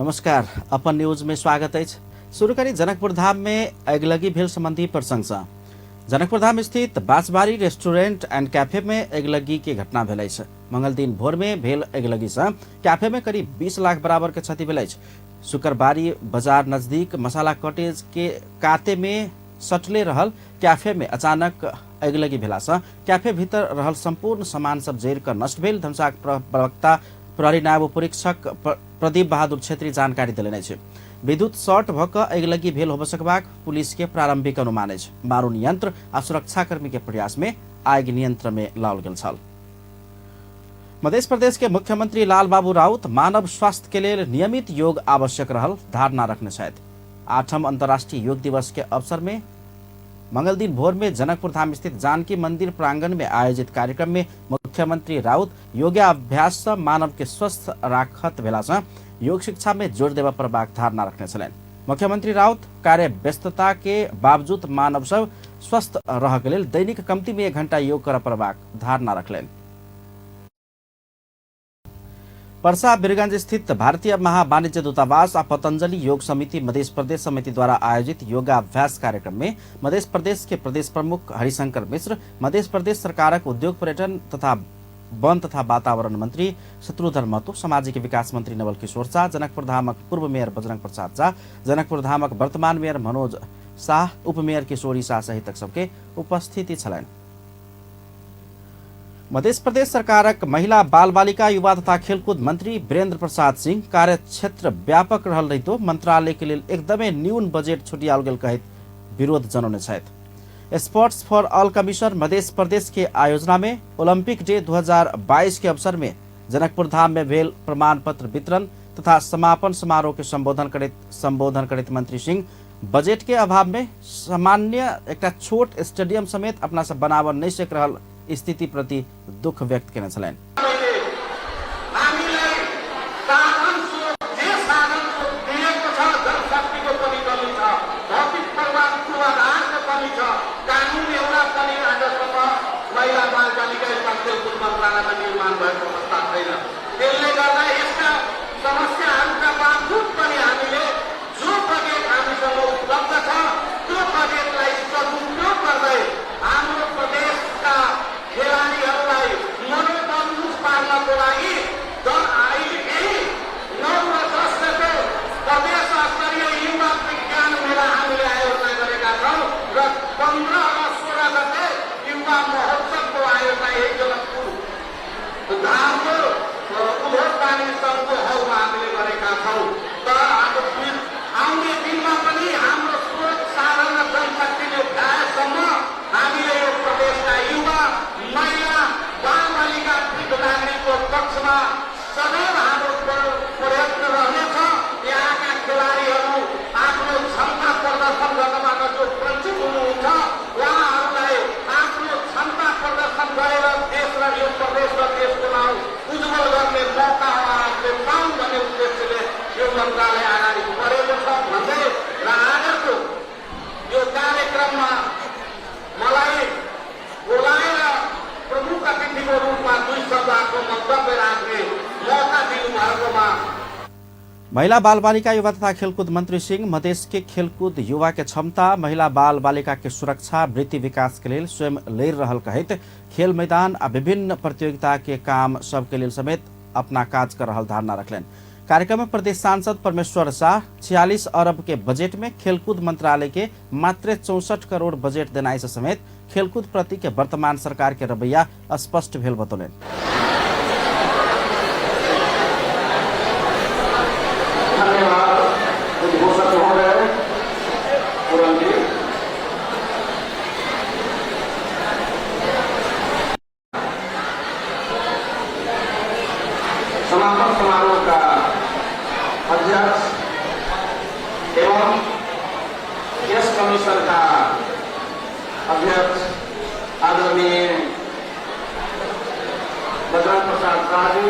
नमस्कार, अपन न्यूज में स्वागत अछि। शुरू करी जनकपुर धाम में अगिलगी भेल संबंधी प्रसंग। जनकपुर धाम स्थित बांसबारी रेस्टोरेंट एंड कैफे में अगिलगी के घटना भेल अछि। मंगल दिन भोर में भेल अगिलगी से कैफे में करीब 20 लाख बराबर के क्षति भेल अछि। शुक्रबारी बाजार नजदीक मसाला कॉटेज के काते में सटले रहल कैफे में अचानक अगिलगी भेला से कैफे भीतर रहल संपूर्ण सामान सब जरि कऽ नष्ट भेल। धनुषाक प्रवक्ता प्रहरी नायब उपरीक्षक प्रदीप बहादुर छेत्री जानकारी देलनि अछि। विद्युत शॉर्ट भऽ कऽ अगिलगी भेल होबय सकबाक पुलिस के प्रारंभिक अनुमान अछि। मारून यंत्र आ सुरक्षाकर्मी के प्रयास में आगि नियंत्रण में लाओल गेल छल। मध्य प्रदेश के मुख्यमंत्री लाल बाबू राउत मानव स्वास्थ्य के लेल नियमित योग आवश्यक रहल धारणा रखने छथि। आठम अंतर्राष्ट्रीय योग दिवस के अवसर में मंगल दिन भोर में जनकपुर धाम स्थित जानकी मंदिर प्रांगण में आयोजित कार्यक्रम में मुख्यमंत्री राउत योगाभ्यास से मानव के स्वस्थ राखत भेला से योग शिक्षा में जोर देबय पड़बाक धारणा रखने छलनि। मुख्यमंत्री राउत कार्य व्यस्तता के बावजूद मानव सब स्वस्थ रह के लेल दैनिक कमती में 1 घंटा योग करय पड़बाक धारणा रखलनि। परसा बीरगंज स्थित भारतीय महावाणिज्य दूतावास आ पतंजलि योग समिति मध्य प्रदेश समिति द्वारा आयोजित योगाभ्यास कार्यक्रम में मध्य प्रदेश के प्रदेश प्रमुख हरिशंकर मिश्र, मध्य प्रदेश सरकारक उद्योग पर्यटन तथा वन तथा वातावरण मंत्री शत्रुघ्न महतो, सामाजिक विकास मंत्री नवल किशोर शाह, जनकपुर धामक पूर्व मेयर बजरंग प्रसाद झा, जनकपुर धामक वर्तमान मेयर मनोज शाह, उप मेयर किशोरी शाह सहितक सबके उपस्थिति छलनि। मध्य प्रदेश सरकारक महिला बाल बालिका युवा तथा खेलकूद मंत्री वीरेंद्र प्रसाद सिंह कार्यक्षेत्र व्यापक रहल रहितो मंत्रालय के लेल एकदमै न्यून बजेट छुटियाओल गेल कहैत विरोध जनौने छथि। Sports for all commission Madhya Pradesh के आयोजना में ओलंपिक डे 2022 के अवसर में जनकपुर धाम में भेल प्रमाण पत्र वितरण तथा समापन समारोह के संबोधन करैत मंत्री सिंह बजट के अभाव में सामान्य एकटा छोट स्टेडियम समेत अपना सब बनाबऽ नहि सकि रहल स्थिति प्रति दुख व्यक्त केने छलनि। जो बजेट हामीसँग उपलब्ध छ त्यो बजेटलाई सदुपयोग गर्दै हाम्रो प्रदेशका खेलाडीहरूलाई मनोबल उच्च पार्नको लागि अहिले यही 9 र 10 गते प्रदेश स्तरीय युवा विज्ञान मेला हामीले आयोजना गरेका छौँ र 15 र 16 गते युवा महोत्सवको आयोजना यही जनकपुर धामको उद्योग वाणिज्य सङ्घको हलमा हामीले गरेका छौँ। तर हाम्रो आउने दिनमा पनि हाम्रो स्रोत साधन र जनशक्तिले भ्याएसम्म हामीले यो प्रदेशका युवा, महिला, बालबालिका, वृद्ध नागरिकको पक्षमा सदैव हाम्रो प्रयत्न रहनेछ। यहाँका खेलाडीहरू आफ्नो क्षमता प्रदर्शन गर्नबाट जो वञ्चित हुनुहुन्छ उहाँहरूलाई आफ्नो क्षमता प्रदर्शन गरेर देश र यो प्रदेश र देशको नाउँ उज्जवल गर्ने मौका उहाँहरूले पाउन् भन्ने उद्देश्यले यो मन्त्रालय अगाडि बढेको छ भन्दै र आजको यो कार्यक्रममा मलाई बोलाएर प्रमुख अतिथिको रूपमा दुई शब्द आफ्नो मन्तव्य राख्ने मौका दिनुभएकोमा महिला बाल बालिका युवा तथा खेलकूद मंत्री सिंह मधेश के खेलकूद युवा के क्षमता, महिला बाल बालिका के सुरक्षा, वृत्ति विकास के लेल स्वयं लड़ि रहल कहैत खेल मैदान आ विभिन्न प्रतियोगिता के काम सबके लेल समेत अपना काज कर रहल धारणा रखलनि। कार्यक्रम में प्रदेश सांसद परमेश्वर शाह 46 अरब के बजट में खेलकूद मंत्रालय के मात्र 64 करोड़ बजट देनाइ से समेत खेलकूद प्रति के वर्तमान सरकार के रवैया स्पष्ट भेल बतौलनि। धन्यवाद उद्घोषक महोदय पूरन जी। समापन समारोह का अध्यक्ष एवं यस कमीशन का अध्यक्ष आदरणीय बजरंग प्रसाद शाह जी,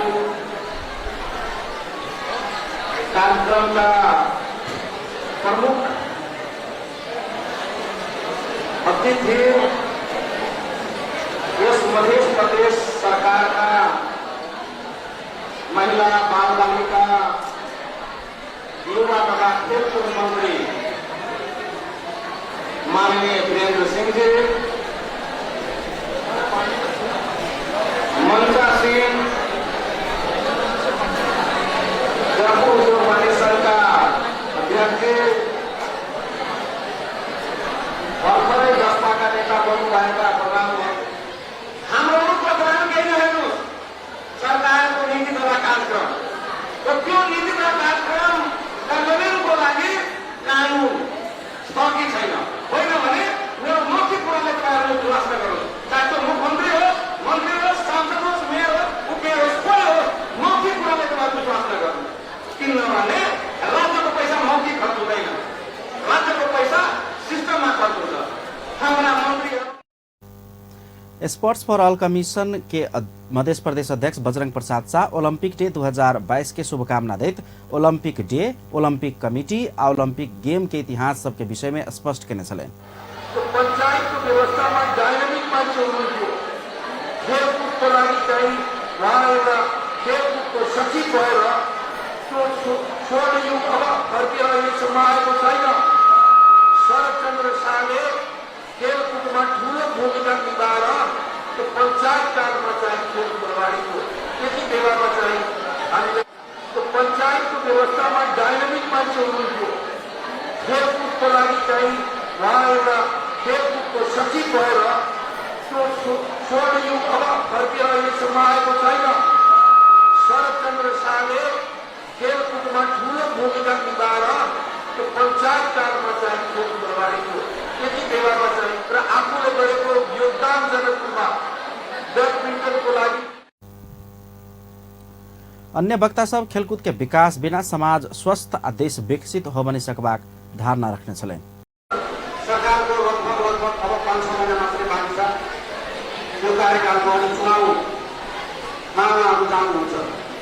कार्यक्रम का प्रमुख अतिथि यस मध्य प्रदेश सरकार का महिला बाल बालिका युवा तथा खेलकुद मन्त्री माननीय वीरेन्द्र सिंहजी, मञ्चासीन जनकपुर उद्योग वाणिज्य संघका अध्यक्ष, भर्खरै जसपाका नेता बन्नुभएका प्रधान हाम्रो मुख्य केही नहेर्नुहोस्, सरकारको नीति तथा कार्यक्रम र त्यो नीति तथा कार्यक्रम कार्यान्वयनको लागि कानुन छ कि छैन? होइन भने मेरो मौखिक कुराले तपाईँहरूले विश्वास नगर्नुहोस्। चाहे त्यो मुख्यमन्त्री होस्, मन्त्री होस्, सांसद होस्, मेयर होस्, उपमेयर होस्, कोही होस्, मौखिक कुराले तपाईँहरू विश्वास नगर्नु। किनभने राज्यको पैसा मौखिक खर्च हुँदैन, राज्यको पैसा सिस्टममा खर्च हुन्छ। हाम्रा मन्त्रीहरू स्पोर्ट्स फॉर ऑल कमीशन के मध्य प्रदेश अध्यक्ष बजरंग प्रसाद शाह ओलंपिक डे 2022 के शुभकामना दैत ओलंपिक डे, ओलंपिक कमिटी आ ओलंपिक गेम के इतिहास सबके विषय में स्पष्ट केने छलनि। त्यो पञ्चायतको व्यवस्थामा डाइनामिक मान्छे हुनुहुन्थ्यो। खेलकुदको लागि चाहिँ उहाँ एउटा खेलकुदको सचिव भएर त्यो स्वर्णयुग अब फर्केर अहिलेसम्म आएको छैन। शरदचन्द्र शाहले खेलकुदमा ठुलो भूमिका निभाएर त्यो पञ्चायत कालमा चाहिँ खेलकुद अगाडि थियो। त्यति बेलामा चाहिँ हामीले त्यो पञ्चायतको व्यवस्थामा डाइनामिक मान्छे हुनुहुन्थ्यो। खेलकुदको लागि चाहिँ उहाँ एउटा खेलकुदको सचिव भएर त्यो स्वर्णयुग अब फर्केर अहिलेसम्म आएको छैन। शरदचन्द्र शाहले खेलकुदमा ठुलो भूमिका निभाएर त्यो पञ्चायत कालमा चाहिँ खेलकुद अगाडि थियो। त्यति बेलामा चाहिँ र आफूले गरेको योगदान जनकपुरमा ब्याडमिन्टनको लागि अन्य वक्ता सब खेलकूद के विकास बिना समाज स्वस्थ आ देश विकसित हो बनि सकबाक धारणा रखने छलनि। सरकारको लगभग लगभग अब 5-6 महिना मात्रै बाँकी छ यो कार्यकालको। अनि चुनावमा उहाँहरू जानुहुन्छ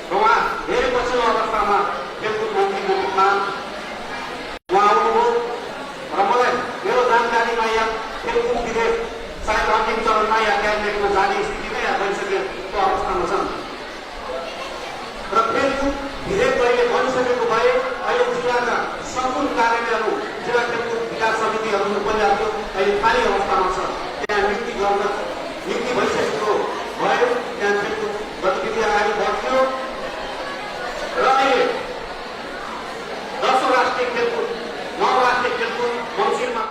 र उहाँ धेरै पछिल्लो अवस्थामा खेलकुद मन्त्रीको रूपमा उहाँ आउनुभयो र मलाई मेरो जानकारीमा यहाँ खेलकुद विधेयक सायद अन्तिम चरणमा या क्याबिनेटमा जाने स्थितिमै या गइसकेको अवस्थामा छन्। र खेलकुद विधेयक अहिले बनिसकेको भए अहिले जिल्लाका सम्पूर्ण कार्यालयहरू, जिल्ला खेलकुद विकास समितिहरू, उपजिल्लाहरू अहिले खाली अवस्थामा छ। त्यहाँ नियुक्ति गर्न, नियुक्ति भइसकेको भयो, त्यहाँ खेलकुद गतिविधि अगाडि बढ्थ्यो। र अहिले 10औँ राष्ट्रिय खेलकुद, 9 राष्ट्रिय खेलकुद मङ्सिरमा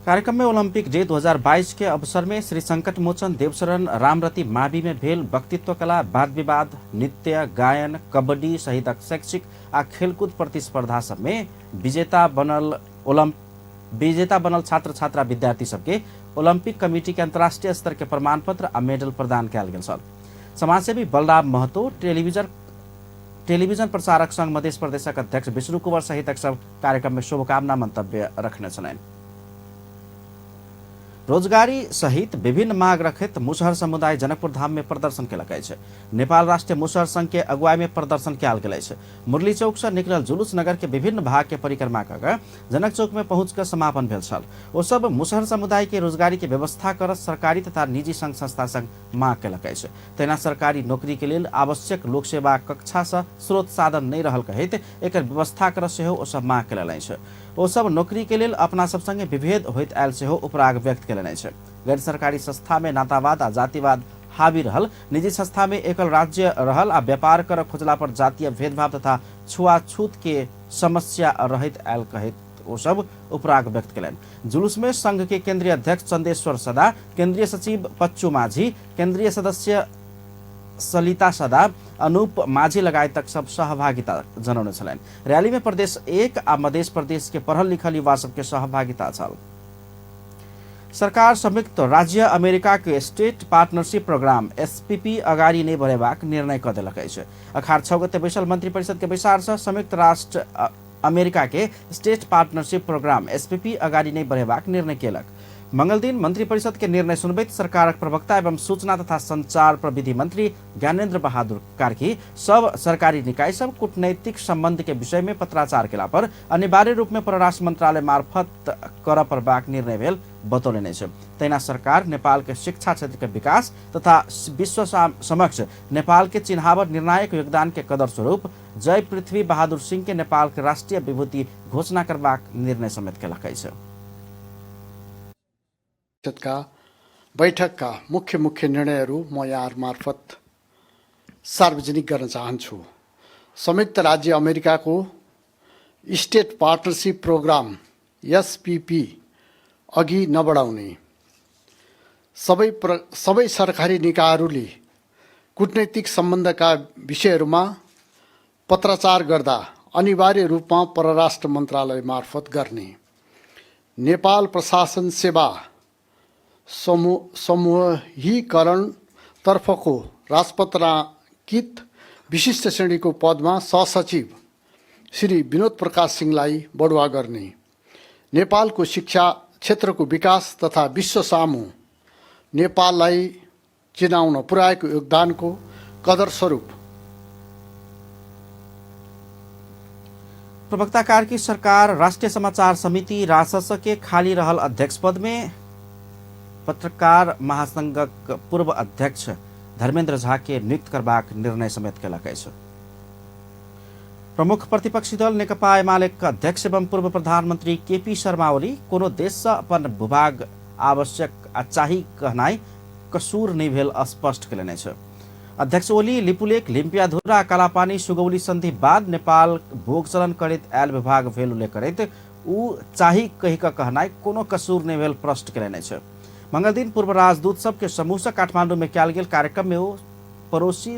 कार्यक्रम में ओलंपिक डे 2022 के अवसर में श्री संकट मोचन देवशरण रामरति मावि में भेल वक्तित्व कला, वाद विवाद, नृत्य, गायन, कबड्डी सहितक शैक्षिक आ खेलकूद प्रतिस्पर्धा सब में विजेता बनल छात्र छात्रा विद्यार्थी सबके ओलंपिक कमिटी के अंतर्राष्ट्रीय स्तर के प्रमाण पत्र आ मेडल प्रदान कयल गेल छल। समाजसेवी बलराम महतो, टेलीविजन टेलीविजन प्रसारक संघ मध्य प्रदेशक अध्यक्ष विष्णु कुंवर सहितक सब कार्यक्रम में शुभकामना मंतव्य रखने छलनि। रोजगारी सहित विभिन्न माग रखैत मुसहर समुदाय जनकपुर धाम में प्रदर्शन केलक अछि। नेपाल राष्ट्रीय मुसहर संघ के अगुवाई में प्रदर्शन कयल गेल अछि। मुरली चौक से निकलल जुलूस नगर के विभिन्न भाग के परिक्रमा कऽ के जनक चौक में पहुंच कर समापन भेल छल। ओ सब मुसहर समुदाय के रोजगारी के व्यवस्था कर सरकारी तथा निजी संघ संस्था संग माग केलक अछि। तहिना सरकारी नौकरी के लेल आवश्यक लोक सेवा कक्षा से स्रोत साधन नहि रहल कहैत एकर व्यवस्था कर सेहो ओ सब माग केलनि अछि। ओ सब नौकरी के लेल अपना सब संगे विभेद होइत आयल सेहो उपराग व्यक्त केलनि अछि। गैर सरकारी संस्था में नातावाद आ जातिवाद हावी रहल, निजी संस्था में एकल राज्य रहल आ व्यापार कर खोजला पर जातीय भेदभाव तथा छुआछूत के समस्या रहैत आयल कहैत ओ सब उपराग व्यक्त केलनि। जुलूस में संघ के केंद्रीय अध्यक्ष चंदेश्वर सदा, केंद्रीय सचिव पच्चू माझी, केंद्रीय सदस्य सलिता सदा, अनूप माझी लगायतक सब सहभागिता जनौने छलनि। रैली में प्रदेश 1 आ मध्य प्रदेश के पढ़ल लिखल युवा सबके सहभागिता छल। सरकार संयुक्त राज्य अमेरिका के स्टेट पार्टनरशिप प्रोग्राम एसपीपी अगाडि नै बढ़ेबाक निर्णय कऽ देलक अछि। अखार 6 गते बैसल मंत्रिपरिषद के बैसार से संयुक्त राष्ट्र अमेरिका के स्टेट पार्टनरशिप प्रोग्राम एसपीपी अगाडि नै बढ़ेबाक निर्णय केलक। मंगलदिन मंत्रिपरिषद के निर्णय सुनबैत सरकारक प्रवक्ता एवं सूचना तथा संचार प्रविधि मंत्री ज्ञानेन्द्र बहादुर कार्की सब सरकारी निकाय सब कूटनैतिक संबंध के विषय में पत्राचार केला पर अनिवार्य रूप में परराष्ट्र मंत्रालय मार्फत कर पड़बाक निर्णय भेल बतौलनि अछि। तहिना सरकार नेपाल के शिक्षा क्षेत्र के विकास तथा विश्व समक्ष नेपाल के चिन्हावट निर्णायक योगदान के कदर स्वरूप जय पृथ्वी बहादुर सिंह के नेपाल के राष्ट्रिय विभूति घोषणा करबाक निर्णय समेत केलक अछि। परिषदका बैठकका मुख्य मुख्य निर्णयहरू म यहाँ मार्फत सार्वजनिक गर्न चाहन्छु। संयुक्त राज्य अमेरिकाको स्टेट पार्टनरसिप प्रोग्राम एसपीपी अघि नबढाउने, सबै सरकारी निकायहरूले कूटनैतिक सम्बन्धका विषयहरूमा पत्राचार गर्दा अनिवार्य रूपमा परराष्ट्र मन्त्रालय मार्फत गर्ने, नेपाल प्रशासन सेवा समूहीकरण तर्फको राजपत्राङ्कित विशिष्ट श्रेणीको पदमा सहसचिव श्री विनोद प्रकाश सिंहलाई बढुवा गर्ने, नेपालको शिक्षा क्षेत्रको विकास तथा विश्व सामु नेपाललाई चिनाउन पुर्याएको योगदानको कदर स्वरूप प्रवक्ता कार्की सरकार राष्ट्रिय समाचार समिति रासस के खाली रहल अध्यक्ष पद में पत्रकार महासंघक पूर्व अध्यक्ष धर्मेंद्र झा के नियुक्त करबाक निर्णय समेत केलक अछि। प्रमुख प्रतिपक्षी दल नेकपा एमाले के अध्यक्ष एवं पूर्व प्रधानमंत्री केपी शर्मा ओली कोनो देश से अपन भूभाग आवश्यक आ चाही कहनाइ कसूर नहि भेल स्पष्ट केलनि अछि। अध्यक्ष ओली लिपुलेख लिम्पियाधुरा कालापानी सुगौली संधि बाद नेपाल भोग चलन करैत आयल विभाग भेल उल्लेख करैत ऊ चाही कहि कऽ कहनाइ कोनो कसूर नहि भेल प्रश्न केलनि अछि। मंगलदिन पूर्व राजदूत सबके समूह से काठमांडू में कयल गेल कार्यक्रम में ओ पड़ोसी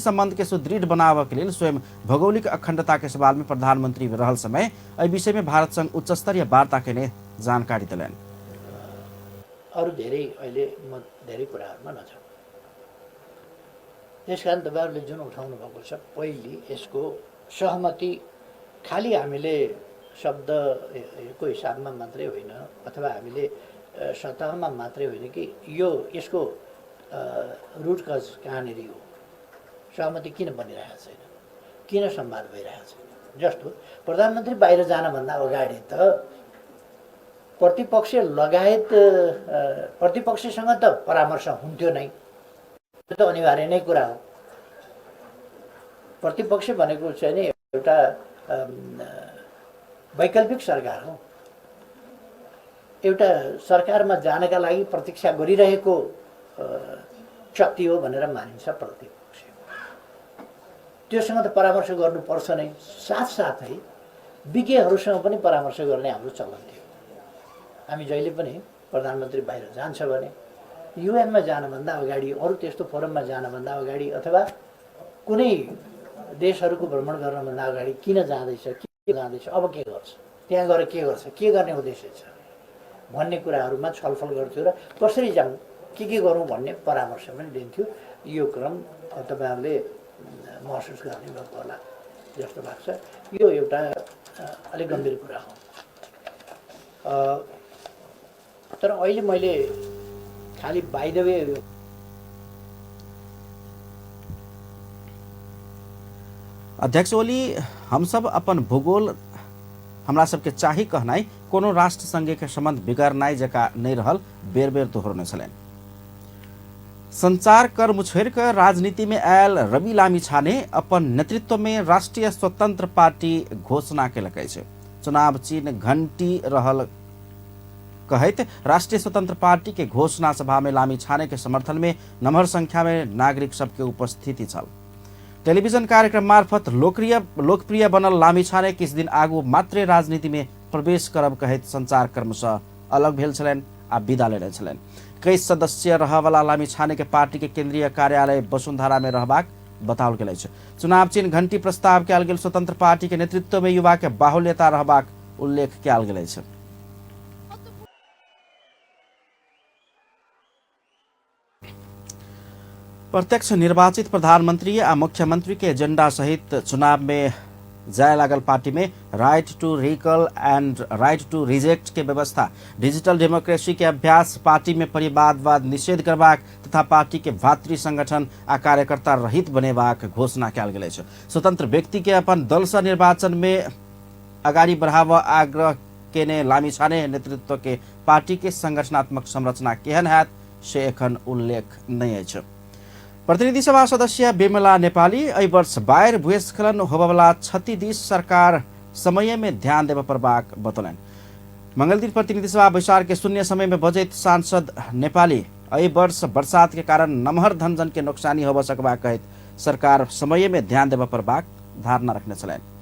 संबंध के सुदृढ़ बनाबऽ के लेल स्वयं भौगोलिक अखंडता के सवाल में प्रधानमंत्री रहल समय एहि विषय में भारत संग उच्च स्तरीय वार्ता केने जानकारी देलनि। अरू धेरै अहिले म धेरै कुराहरूमा नजाउँ, त्यसकारण तपाईँहरूले जुन उठाउनु भएको छ पहिले यसको सहमति खालि हामीले शब्दको हिसाबमा मात्रै होइन अथवा हामीले सतहमा मात्रै होइन कि यो यसको रुट कज कहाँनिर हो, सहमति किन बनिरहेको छैन, किन संवाद भइरहेको छैन। जस्तो प्रधानमन्त्री बाहिर जानभन्दा अगाडि त प्रतिपक्ष लगायत प्रतिपक्षसँग त परामर्श हुन्थ्यो नै, त्यो त अनिवार्य नै कुरा हो। प्रतिपक्ष भनेको चाहिँ नि एउटा वैकल्पिक सरकार हो, एउटा सरकारमा जानका लागि प्रतीक्षा गरिरहेको शक्ति हो भनेर मानिन्छ प्रतिपक्ष। त्योसँग त परामर्श गर्नुपर्छ नै, साथसाथै विज्ञहरूसँग पनि परामर्श गर्ने हाम्रो चलन थियो। हामी जहिले पनि प्रधानमन्त्री बाहिर जान्छ भने युएनमा जानभन्दा अगाडि, अरू त्यस्तो फोरममा जानभन्दा अगाडि अथवा कुनै देशहरूको भ्रमण गर्नुभन्दा अगाडि किन जाँदैछ, के जाँदैछ, अब के गर्छ, त्यहाँ गएर के गर्छ, के गर्ने उद्देश्य छ भन्ने कुराहरूमा छलफल गर्थ्यो र कसरी जाउँ, के गरौँ भन्ने परामर्श पनि दिन्थ्यो। यो क्रम तपाईँहरूले महसुस गर्ने भएको होला जस्तो लाग्छ। यो एउटा अलिक गम्भीर कुरा हो। तर अहिले मैले खालि बाई the way अध्यक्ष ओली हमसब अपन भूगोल हमरा सबके चाही कहनाइ कोनो राष्ट्र संगे के संबंध बिगड़नाइ जका नहि रहल बेर बेर दोहरौने छलनि। संचार कर्म छोड़ि कऽ राजनीति में आयल रवि लामिछाने अपन नेतृत्व में राष्ट्रीय स्वतंत्र पार्टी घोषणा केलक अछि। चुनाव चिन्ह घंटी रहल कहैत राष्ट्रीय स्वतंत्र पार्टी के घोषणा सभा में लामिछाने के समर्थन में नमहर संख्या में नागरिक सबके उपस्थिति छल। टेलीविजन कार्यक्रम मार्फत लोकप्रिय बनल लामिछाने किछु दिन आगू मात्रे राजनीति में प्रवेश करब कहैत संचार कर्म से अलग भेल छलनि आ विदा लेने छलनि। 21 सदस्य रहवाला लामिछाने के पार्टी के केंद्रीय कार्यालय वसुंधरा में रहबाक बताओल गेल अछि। चुनाव चिन्ह घंटी प्रस्ताव कयल गेल स्वतंत्र पार्टी के नेतृत्व में युवा के बाहुल्यता रहबाक उल्लेख कयल गेल अछि। प्रत्यक्ष निर्वाचित प्रधानमंत्री आ मुख्यमंत्री के एजेंडा सहित चुनाव में जाय लागल पार्टी में right to recall and right to reject के व्यवस्था, डिजिटल डेमोक्रेसी के अभ्यास, पार्टी में परिवारवाद निषेध करबाक तथा पार्टी के भातृ संगठन आ कार्यकर्ता रहित बनेबाक घोषणा कयल गेल अछि। स्वतंत्र व्यक्ति के अपन दल सँ निर्वाचन में अगाडि बढ़ाबऽ आग्रह केने लामिछाने नेतृत्व के पार्टी के संगठनात्मक संरचना केहन हैत से एखन उल्लेख नहि अछि। प्रतिनिधि सभा सदस्य बिमला नेपाली एहि वर्ष बाढ़ि भूस्खलन होबयवला क्षति दिस सरकार समय में ध्यान देबय पड़बाक बतौलनि। मंगलदिन प्रतिनिधि सभा बैसार के शून्य समय में बजैत सांसद नेपाली एहि वर्ष बरसात के कारण नमहर धनजन के नोकसानी होबय सकबाक कहैत सरकार समय में ध्यान देबय पड़बाक धारणा रखने छलनि।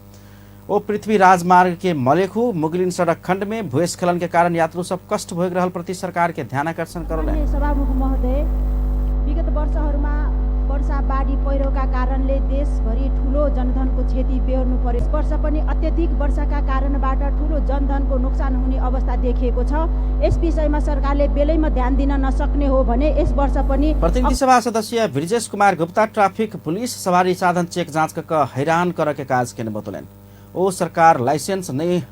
ओ पृथ्वी राजमार्ग के मलेखू मुगलिन सड़क खंड में भूस्खलन के कारण यात्रु सब कष्ट भोगि रहल प्रति सरकार के ध्यानाकर्षण करौलनि। सभामुख महोदय, विगत वर्षहरूमा वर्षा बाढी पहिरोका कारणले देशभरि ठूलो जनधनको क्षति बेहोर्नु पर्यो। यस वर्ष पनि अत्यधिक वर्षाका कारणबाट ठूलो जनधनको नोक्सान हुने अवस्था देखिएको छ। यस विषयमा सरकारले बेलैमा ध्यान दिन नसक्ने हो भने यस वर्ष पनि प्रतिनिधि सभा सदस्य ब्रिजेश कुमार गुप्ता ट्राफिक पुलिस सवारी साधन चेक जाँच क हैरान करऽ के काज केने बतौलनि। ओ सरकार लाइसेंस नहि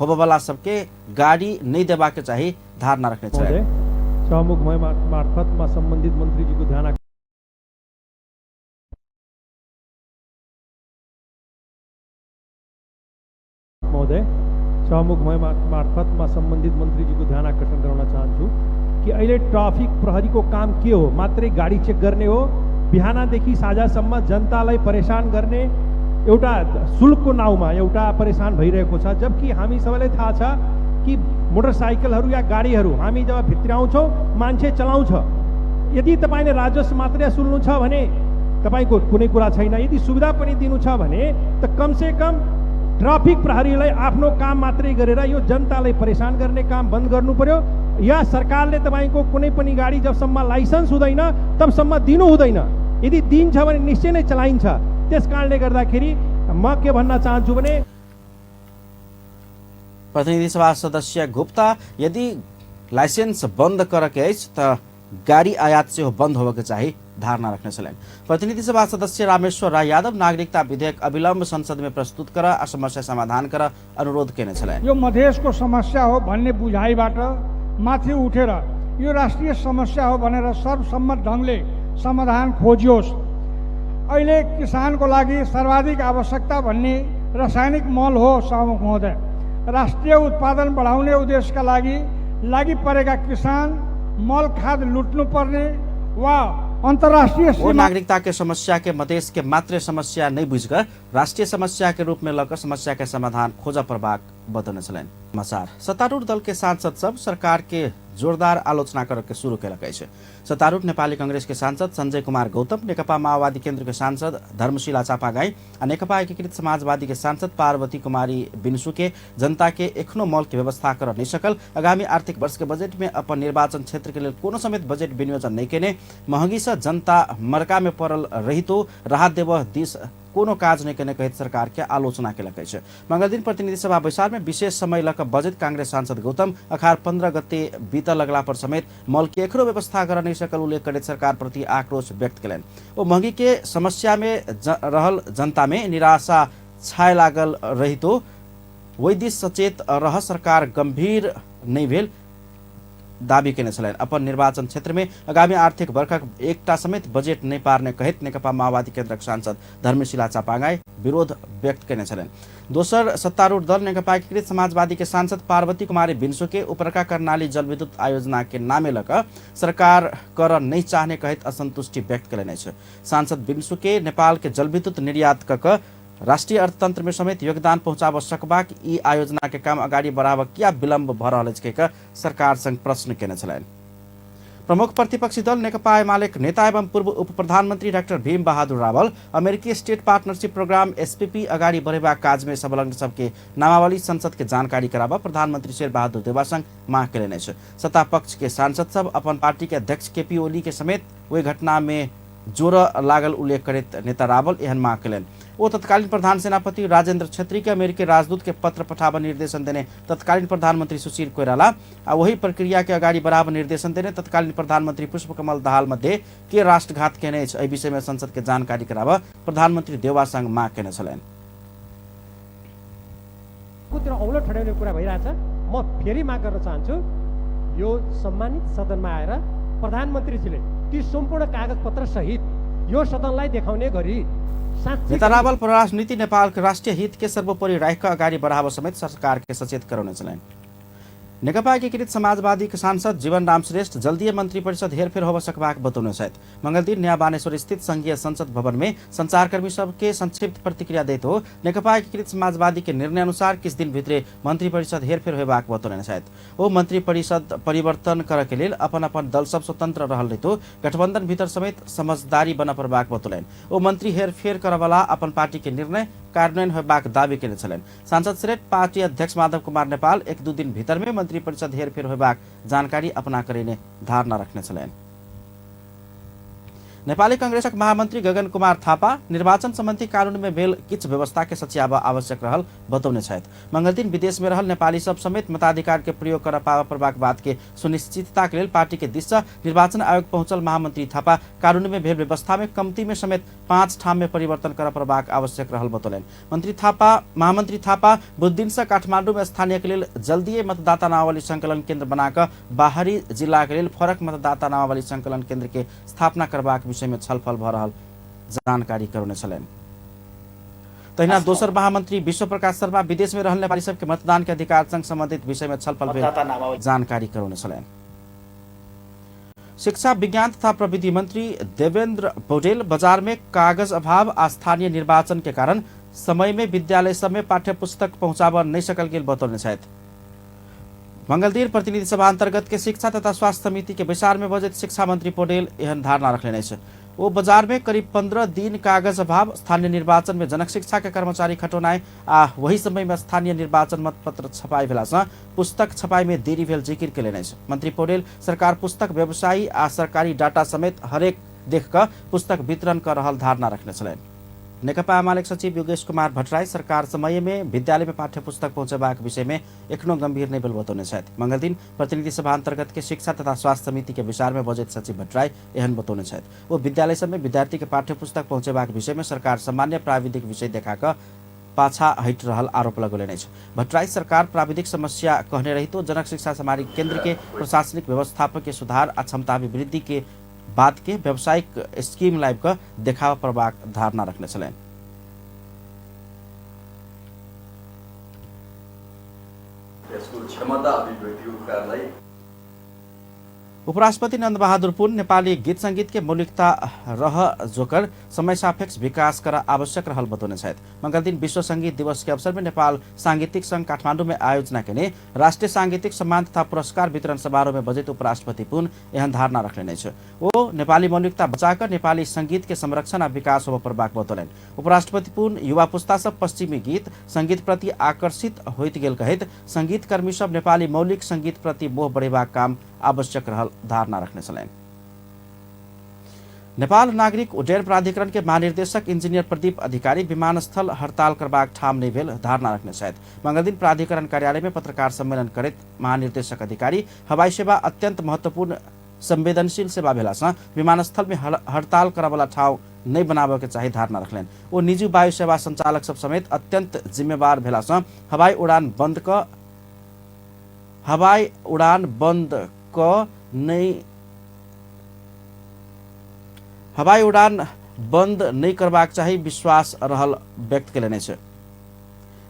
होबयवला सबके गाड़ी नहि देबाक चाही धारणा रखने छलनि। महोदय, सभामुख मार्फत म सम्बन्धित मन्त्रीजीको ध्यान महोदय, सभामुख मार्फत म सम्बन्धित मन्त्रीजीको ध्यान आकर्षण गराउन चाहन्छु कि अहिले ट्राफिक प्रहरीको काम के हो? मात्रै गाडी चेक गर्ने हो? बिहानदेखि साँझसम्म जनतालाई परेशान गर्ने एउटा शुल्कको नाउँमा एउटा परेशान भइरहेको छ, जबकि हामी सबैलाई थाहा छ कि मोटरसाइकलहरू या गाडीहरू हामी जब भित्र्याउँछौँ मान्छे चलाउँछ। यदि तपाईँले राजस्व मात्रै असुल्नु छ भने तपाईँको कुनै कुरा छैन, यदि सुविधा पनि दिनु छ भने त कमसेकम ट्राफिक प्रहरीलाई आफ्नो काम मात्रै गरेर यो जनतालाई परेशान गर्ने काम बन्द गर्नु पर्यो। या सरकारले तपाईँको कुनै पनि गाडी जबसम्म लाइसेन्स हुँदैन तबसम्म दिनु हुँदैन, यदि दिन्छ भने निश्चय नै चलाइन्छ। त्यस कारणले गर्दाखेरि म के भन्न चाहन्छु भने प्रतिनिधि सभा सदस्य गुप्ता यदि लाइसेंस बंद करके अछि त गाड़ी आयात सेहो बंद होबके चाही धारणा रखने छलनि। प्रतिनिधि सभा सदस्य रामेश्वर राय यादव नागरिकता विधेयक अविलंब संसद में प्रस्तुत कर आ समस्या समाधान कर अनुरोध केने छलनि। यो मधेसको समस्या हो भन्ने बुझाइबाट माथि उठेर यो राष्ट्रिय समस्या हो भनेर सर्वसम्मत ढङ्गले समाधान खोजियोस्। अहिले किसानको लागि सर्वाधिक आवश्यकता भन्ने रासायनिक मल हो। सभामुख महोदय, राष्ट्रिय उत्पादन बढाउने उद्देश्यका लागि लागि परेका किसान मल खाद लुट्नुपर्ने वा अन्तर्राष्ट्रिय ओ नागरिकता के समस्या के मधेस के मात्र समस्या नहीं बुझिकऽ राष्ट्रिय समस्या के रूप में लऽ कऽ समस्या के समाधान खोजऽ पड़बाक बतौने छलनि। समाचार सत्तारूढ़ दल के सांसद सब सरकार के जोरदार आलोचना करऽ के शुरू केलक अछि। सत्तारूढ़ नेपाली कांग्रेस के सांसद संजय कुमार गौतम, नेकपा माओवादी केंद्र के सांसद धर्मशिला चापागाई आ नेकपा एकीकृत समाजवादी के सांसद पार्वती कुमारी बिन्सु के जनता के एखनो मल के व्यवस्था कर नहीं सकल, आगामी आर्थिक वर्ष के बजट में अपन निर्वाचन क्षेत्र के लेल कोनो समेत बजट विनियोजन नहीं केने, महंगी से जनता मरका में पड़ल रहितो राहत देबह दिस कोनो काज नहीं केने कहैत सरकार के आलोचना केलक अछि। मंगलदिन प्रतिनिधि सभा बैसार में विशेष समय लऽ कऽ बजट कांग्रेस सांसद गौतम अखार 15 गते बीतऽ लगला पर समेत मल के एखनो व्यवस्था कर नहीं सकल उल्लेख करैत सरकार प्रति आक्रोश व्यक्त केलनि। ओ महंगी के समस्या में रहल जनता में निराशा छाय लागल रहितो ओहि दिस सचेत रह सरकार गंभीर नहीं भेल दावी केने छलनि। अपन निर्वाचन क्षेत्र में आगामी आर्थिक वर्षक एकटा समेत बजट नहीं पारने कहैत नेकपा माओवादी केंद्रक सांसद धर्मशिला चापागाई विरोध व्यक्त केने छलनि। दोसर सत्तारूढ़ दल नेकपा एकीकृत समाजवादी के सांसद पार्वती कुमारी बिन्सु के उपरका कर्णाली जलविद्युत आयोजना के नामे लऽ कऽ सरकार कर नहीं चाहने कहैत असंतुष्टि व्यक्त केलनि अछि। सांसद बिन्सु के नेपाल के जलविद्युत निर्यात कऽ कऽ राष्ट्रीय अर्थतंत्र में समेत योगदान पहुंचाबऽ सकबाक ई आयोजना के काम अगाडि बढ़ाबऽ किया विलम्ब भऽ रहल अछि कहि कऽ सरकार संग प्रश्न केने छलनि। प्रमुख प्रतिपक्षी दल नेकपा एमालेक नेता एवं पूर्व उप प्रधानमंत्री डाक्टर भीम बहादुर रावल अमेरिकी स्टेट पार्टनरशिप प्रोग्राम एसपीपी अगाडि बढ़ेबाक काज में संलग्न सबके नामावली संसद के जानकारी कराबऽ प्रधानमंत्री शेर बहादुर देउवा संग मांग केलनि अछि। सत्ता पक्ष के सांसद सब अपन पार्टी के अध्यक्ष केपी ओली के समेत ओहि घटना में जोड़ऽ लागल उल्लेख करैत नेता रावल एहन मांग केलनि। ओ तत्कालीन प्रधान सेनापति राजेंद्र छेत्री के अमेरिकी राजदूत के पत्र पठाबऽ निर्देशन देने तत्कालीन प्रधानमंत्री सुशील कोइराला आ ओही प्रक्रिया के अगाडि बढ़ाबऽ निर्देशन देने तत्कालीन प्रधानमंत्री पुष्पकमल दाहाल मध्ये के राष्ट्रघात केने अछि एहि विषय में संसद के जानकारी कराबऽ प्रधानमंत्री देउवा संग मांग केने छलनि। अर्कोतिर औँलो ठड्याउने कुरा भइरहेछ। म फेरि माग गर्न चाहन्छु, यो सम्मानित सदनमा आएर प्रधानमन्त्रीजीले ती सम्पूर्ण कागजपत्र सहित यो सदनलाई देखाउने गरी नेता रावल परराष्ट्र नीति नेपालको राष्ट्रिय हित के सर्वोपरि राख अगाडि बढाव समेत सरकार के सचेत गराउने छलनि। नेकपा एकीकृत समाजवादी सांसद जीवन राम श्रेष्ठ जल्दीय मंत्री परिषद हेरफेर होब सकबाक बतौने छथि। मंगलदिन नयाँ बानेश्वर स्थित संघीय संसद भवन में संचारकर्मी सबके संक्षिप्त प्रतिक्रिया दैत हो नेकपा एकीकृत समाजवादी के निर्णय अनुसार किछ दिन भित्रे मंत्री परिषद हेरफेर होबाक बतौने छथि। ओ मंत्री परिषद परिवर्तन करऽ के लेल अपन अपन दल सब स्वतंत्र रहल रहितो गठबंधन भीतर समेत समझदारी बन पड़बाक बतौलनि। ओ मंत्री हेरफेर करऽवला अपन पार्टी के निर्णय कार्यान्वयन होबाक दावी केने छलनि। सांसद श्रेष्ठ पार्टी अध्यक्ष माधव कुमार नेपाल 1-2 दिन भीतर में मंत्री परिषद हेरफेर होबाक जानकारी अपना करेने धारणा रखने छलनि। नेपाली कांग्रेसक महामंत्री गगन कुमार थापा निर्वाचन संबंधी कानून में भेल किछु व्यवस्था के सच्याब आवश्यक रहल बतौने छथि। मंगलदिन विदेश में रहल नेपाली सब समेत मताधिकार के प्रयोग कर पाबऽ पड़बाक बात के सुनिश्चितता के लेल पार्टी के दिस से निर्वाचन आयोग पहुंचल महामंत्री थापा कानून में भेल व्यवस्था में कमती में समेत 5 ठाम में परिवर्तन कर पड़बाक आवश्यक रहल बतौलनि। महामंत्री थापा बुधदिन से काठमांडू में स्थानीय के लेल जल्दीए मतदाता नामावली संकलन केन्द्र बनाकर बाहरी जिला के लेल फरक मतदाता नामावली संकलन केन्द्र के स्थापना करबाक विषय में छलफल भ रहल जानकारी करौने छलनि। तहिना दोसर महामंत्री विश्व प्रकाश शर्मा विदेश में रहल नेपाली सबके मतदान के अधिकार संग संबंधित विषय में छलफल भेल जानकारी करौने छलनि। शिक्षा विज्ञान तथा प्रविधि मंत्री देवेंद्र पौडेल बाजार में कागज अभाव आ स्थानीय निर्वाचन के कारण समय में विद्यालय सब में पाठ्य पुस्तक पहुंचाबऽ नहीं सकल गेल बतौने छथि। मंगलदिन प्रतिनिधि सभा अंतर्गत के शिक्षा तथा स्वास्थ्य समिति के बैसार में बजैत शिक्षा मंत्री पौडेल एहन धारणा रखने अछि। वो बाजार में करीब 15 दिन कागज अभाव, स्थानीय निर्वाचन में जनक शिक्षा के कर्मचारी खटौनाइ आ वही समय में स्थानीय निर्वाचन मतपत्र छपाई भेला सँ पुस्तक छपाई में देरी भेल जिकिर केलनि अछि। मंत्री पौडेल सरकार पुस्तक व्यवसायी आ सरकारी डाटा समेत हरेक देख कऽ पुस्तक वितरण कर रहल धारणा रखने छलनि। नेकपा एमाले सचिव योगेश कुमार भट्टराई सरकार समय में विद्यालय में पाठ्य पुस्तक पहुंचेबाक विषय में एखनो गंभीर नहीं भेल बतौने छथि। मंगलदिन प्रतिनिधि सभा अंतर्गत के शिक्षा तथा स्वास्थ्य समिति के विचार में बजैत सचिव भट्टराई एहन बतौने छथि। वो विद्यालय सब में विद्यार्थी के पाठ्य पुस्तक पहुंचेबाक विषय में सरकार सामान्य प्राविधिक विषय देखा कऽ पाछा हटि रहल आरोप लगौलनि अछि। भट्टराई सरकार प्राविधिक समस्या कहने रहितो जनक शिक्षा सामग्री केंद्र के प्रशासनिक व्यवस्थापक के सुधार आ क्षमता अभिवृद्धि के बात के व्यावसायिक स्कीम लाबि कऽ देखाबऽ पड़बाक धारणा रखने छलनि। यसको क्षमता अभिवृद्धिको कुरालाई उपराष्ट्रपति नन्द बहादुर पुन नेपाली गीत संगीत के मौलिकता रह जोकर समय सापेक्ष विकास कर आवश्यक रहल बतौने छथि। मंगलदिन विश्व संगीत दिवस के अवसर में नेपाल सांगीतिक संघ काठमांडू में आयोजना केने राष्ट्रिय सांगीतिक सम्मान तथा पुरस्कार वितरण समारोह में बजैत उपराष्ट्रपति पुन एहन धारणा रखने अछि। ओ नेपाली मौलिकता बचाकर नेपाली संगीत के संरक्षण आ विकास होबऽ पड़बाक बतौलनि। उपराष्ट्रपति पुन युवा पुस्ता सब पश्चिमी गीत संगीत प्रति आकर्षित होइत गेल कहैत संगीत कर्मी सब नेपाली मौलिक संगीत प्रति मोह बढ़ेबाक काम आवश्यक रहल धारणा रखने छलनि। नेपाल नागरिक उड्डयन प्राधिकरण के महानिर्देशक इंजीनियर प्रदीप अधिकारी विमानस्थल हड़ताल करबाक ठाम नहि भेल धारणा रखने छथि। मंगलदिन प्राधिकरण कार्यालय में पत्रकार सम्मेलन करैत महानिर्देशक अधिकारी हवाई सेवा अत्यंत महत्वपूर्ण संवेदनशील सेवा भेला सँ विमानस्थल में हड़ताल करऽवला ठाउँ नहि बनाबऽ के चाही धारणा रखलनि। ओ निजी वायु सेवा संचालक सब समेत अत्यंत जिम्मेवार भेला सँ हवाई उड़ान बंद नहि करबाक चाही विश्वास रहल व्यक्त केलनि अछि।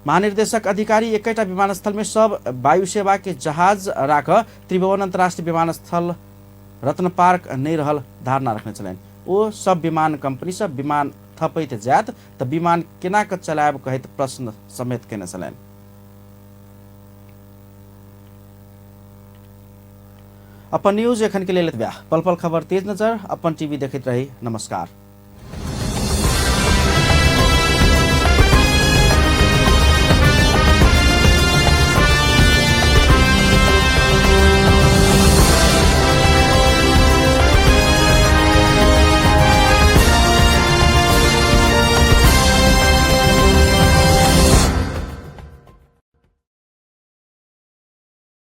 महानिर्देशक अधिकारी एकेटा विमानस्थल में सब वायु सेवा के जहाज राख त्रिभुवन अंतर्राष्ट्रीय विमानस्थल रत्न पार्क नहि रहल धारणा रखने छलनि। ओ सब विमान कंपनी सब विमान थपैत जायत त विमान केना क चलायब कहैत प्रश्न समेत केने छलनि। अपन न्यूज एखन के लेल एतबे। पल पल खबर तेज नजर अपन टीवी देखैत रही। नमस्कार।